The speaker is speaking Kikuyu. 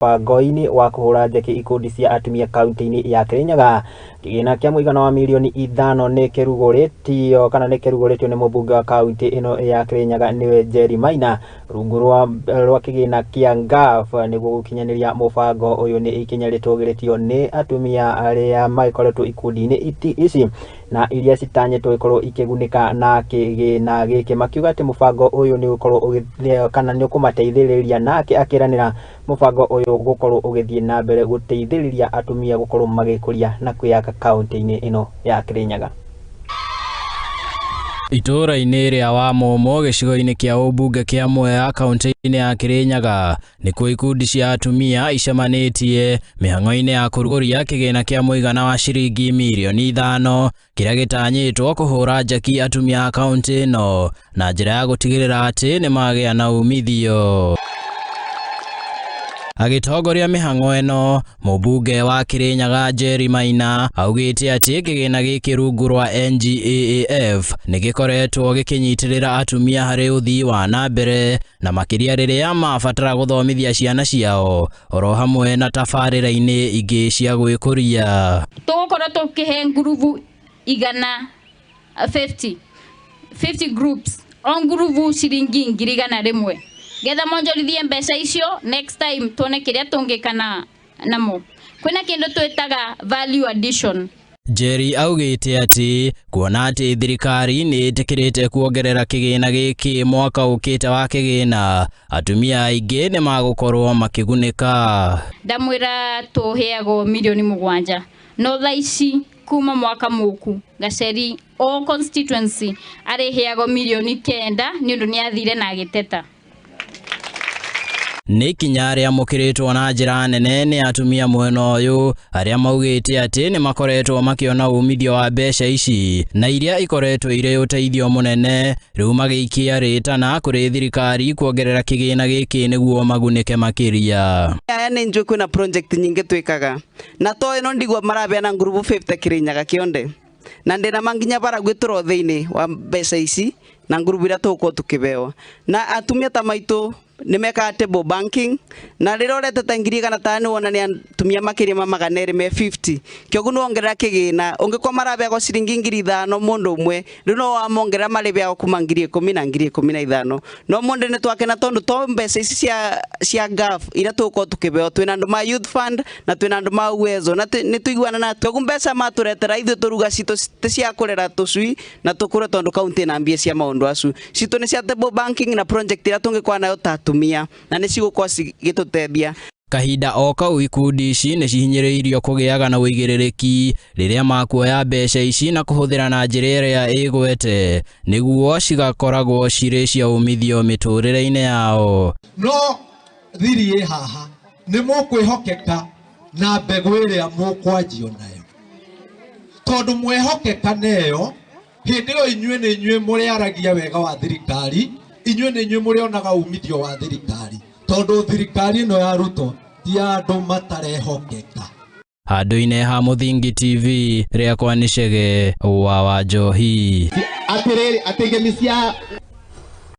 Mũbango-inĩ wa kũhũra njeki ikundi cia atumia kaunti-inĩ ya Kirinyaga, kĩgĩna kĩa mũigana wa mirioni 5 nĩ kĩrugũrĩtio kana nĩ kĩrugũrĩtio nĩ mũmbunge wa kaunti ĩno ya Kirinyaga, nĩwe Jerry Maina, rungu rwa kĩgĩna kĩa NGAAF nĩguo gũkinyanĩria mũbango ũyũ. Nĩ ikinya rĩtũgĩrĩtio nĩ atumia arĩa magĩkoretwo ikundi-inĩ ici na iria citanyĩtwo ikorwo ikĩgunĩka na kĩgĩna gĩkĩ, makiuga atĩ mũbango ũyũ nĩ ũgũkorwo kana nĩ ũkũmateithĩrĩria, nake akĩranĩra mũbango ũyũ gũkorwo ũgĩthiĩ na mbere gũteithĩrĩria atumia gũkorwo magĩkũria na kwĩyaka kaunti-inĩ ĩno ya Kirinyaga. Itũũra-inĩ rĩa Wamũmũ, gĩcigo-inĩ kĩa ũmbunge kĩa Mwea, kaunti-inĩ ya Kirinyaga, nĩkuo ikundi cia atumia icemanĩtie mĩhang'o-inĩ ya kũrugũria kĩgĩna kĩa mũigana wa ciringi mirioni 5 kĩrĩa gĩtanyĩtwo kũhũra njeki atumia a kaunti ĩno na njĩra ya gũtigĩrĩra atĩ nĩ magĩa na umithio. Agĩtongoria mĩhang'o ĩno, mũmbunge wa Kirinyaga Jerry Maina augĩte atĩ kĩgĩna gĩkĩ rungu rwa NGAAF nĩ gĩkoretwo gĩkĩnyitĩrĩra atumia harĩ ũthii wa na mbere, na makĩria rĩrĩa mabatara gũthomithia ciana ciao oro hamwe na tabarĩra-inĩ ingĩ cia gwĩkũria. Tũgũkorwo tũkĩhe ngurubu igana 50 50 groups, o ngurubu ciringi 100,000, getha monjorithie mbeca icio. Next time tuone kĩrĩa tũngĩka na namo. Kwĩna kĩndũ twĩtaga value addition. Jerry augĩte atĩ kuona atĩ thirikari nĩ ĩtĩkĩrĩte kuongerera kĩgĩna gĩkĩ mwaka ũkĩte wa kĩgĩna, atumia aingĩ nĩ magũkorwo makĩgunĩka. Ndamwĩra tũheagwo mirioni 7, no thaa ici kuma mwaka mũku Gaceri o constituency arĩheagwo mirioni 9, nĩ ũndũ nĩ athire na agĩteta. Nĩ ikinya rĩamũkĩrĩtwo na njĩra nene nĩ atumia mwena ũyũ, arĩa maugĩte atĩ nĩ makoretwo makĩona umithio wa mbeca ici na iria ikoretwo irĩ ũteithio mũnene, rĩu magĩikia rĩtana kũrĩ thirikari kuongerera kĩgĩna gĩkĩ nĩguo magunĩke makĩria. Aya nĩ njũĩ kwĩna project nyingĩ twĩkaga na to ĩno, ndigua marabeana ngurubu 50 Kirinyaga kĩonde, na ndĩna manginya bara gwĩtũrwo thĩinĩ wa mbeca ici na ngurubu iria tũgũkorwo tũkĩbeo na atumia ta maitũ nĩ mekaga table banking, na rĩrĩa ũretete 500,000 wona nĩ atumia makĩria ma 250 me 50, kĩoguo nĩ wongerera kĩgĩna. Ũngĩkorwo marabeagwo ciringi 5,000 mũndũ ũmwe, rĩu no wamongerera marĩbeagwo kuma 10,000 na 15,000. No mũndũ nĩ twakena tondũ to mbeca ici cia NGAAF iria tũgũkorwo tũkĩbeo, twĩna andũ ma Youth Fund na twĩna andũ ma Uwezo na nĩ tũiguana na kĩoguo mbeca matũretera ithuĩ tũruga citũ ti cia kũrera tũcui na tũkũre, tondũ kaunti ĩna mbia cia maũndũ acu. Citũ nĩ cia table banking na project iria tũngĩkorwo nayo ta atumia na nĩ cigũkorwo cigĩtũteithia. Kahinda o kau, ikundi ici nĩ cihinyĩrĩirio kũgĩaga na ũigĩrĩrĩki rĩrĩa makuoya mbeca ici na kũhũthĩra na njĩra ĩrĩa ĩgwete nĩguo cigakoragwo cirĩ cia umithio mĩtũrĩre-inĩ yao. No thiri ĩ haha nĩ mũkwĩhokeka na mbegũ ĩrĩa mũkwanjio nayo, tondũ mwehokeka neyo, hĩndĩ ĩyo inyuĩ nĩ inyuĩ mũrĩaragia wega wa thirikari, inyuĩ nĩ inyuĩ mũrĩonaga umithio wa thirikari, tondũ thirikari ĩno ya Ruto ti ya andũ matarehokeka. Handũ-inĩ ha Mũthingi TV, rĩakwa nĩ Chege wa Wanjohi. Atĩrĩrĩ, atĩ igemi cia